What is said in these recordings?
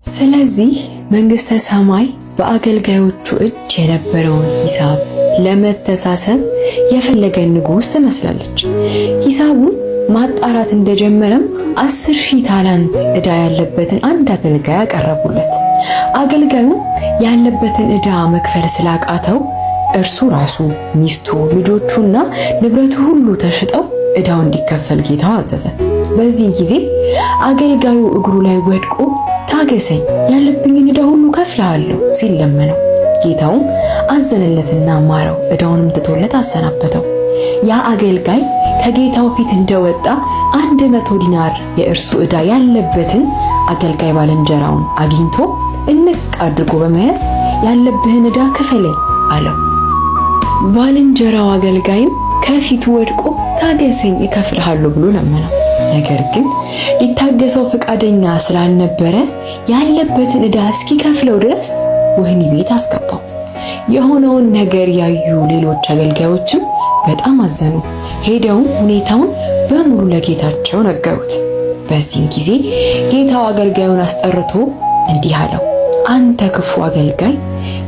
ስለዚህ መንግሥተ ሰማይ በአገልጋዮቹ እጅ የነበረውን ሂሳብ ለመተሳሰብ የፈለገ ንጉሥ ትመስላለች። ሂሳቡን ማጣራት እንደጀመረም 10,000 ታላንት ዕዳ ያለበትን አንድ አገልጋይ አቀረቡለት። አገልጋዩም ያለበትን ዕዳ መክፈል ስላቃተው እርሱ ራሱ፣ ሚስቱ፣ ልጆቹና ንብረቱ ሁሉ ተሽጠው ዕዳው እንዲከፈል ጌታው አዘዘ። በዚህ ጊዜ አገልጋዩ እግሩ ላይ ወድቆ ታገሰኝ፣ ያለብኝን ዕዳ ሁሉ ከፍልሃለሁ ሲል ለመነው። ጌታውም አዘነለትና ማረው፣ ዕዳውንም ትቶለት አሰናበተው። ያ አገልጋይ ከጌታው ፊት እንደወጣ 100 ዲናር የእርሱ ዕዳ ያለበትን አገልጋይ ባልንጀራውን አግኝቶ እንቅ አድርጎ በመያዝ ያለብህን ዕዳ ክፈለኝ አለው። ባልንጀራው አገልጋይም ከፊቱ ወድቆ ታገሰኝ እከፍልሃለሁ ብሎ ለመነው። ነገር ግን ሊታገሰው ፈቃደኛ ስላልነበረ ያለበትን ዕዳ እስኪከፍለው ድረስ ወህኒ ቤት አስገባው። የሆነውን ነገር ያዩ ሌሎች አገልጋዮችም በጣም አዘኑ። ሄደውም ሁኔታውን በሙሉ ለጌታቸው ነገሩት። በዚህም ጊዜ ጌታው አገልጋዩን አስጠርቶ እንዲህ አለው፣ አንተ ክፉ አገልጋይ፣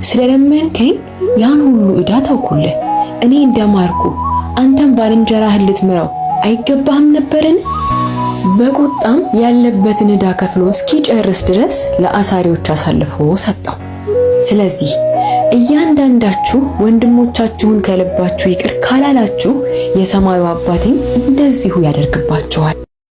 ስለለመንከኝ ያን ሁሉ ዕዳ ተውኩልህ። እኔ እንደማርኩ አንተም ባልንጀራህን ልትምረው አይገባህም ነበርን? በቁጣም ያለበትን ዕዳ ከፍሎ እስኪጨርስ ድረስ ለአሳሪዎች አሳልፎ ሰጠው። ስለዚህ እያንዳንዳችሁ ወንድሞቻችሁን ከልባችሁ ይቅር ካላላችሁ የሰማዩ አባቴም እንደዚሁ ያደርግባችኋል።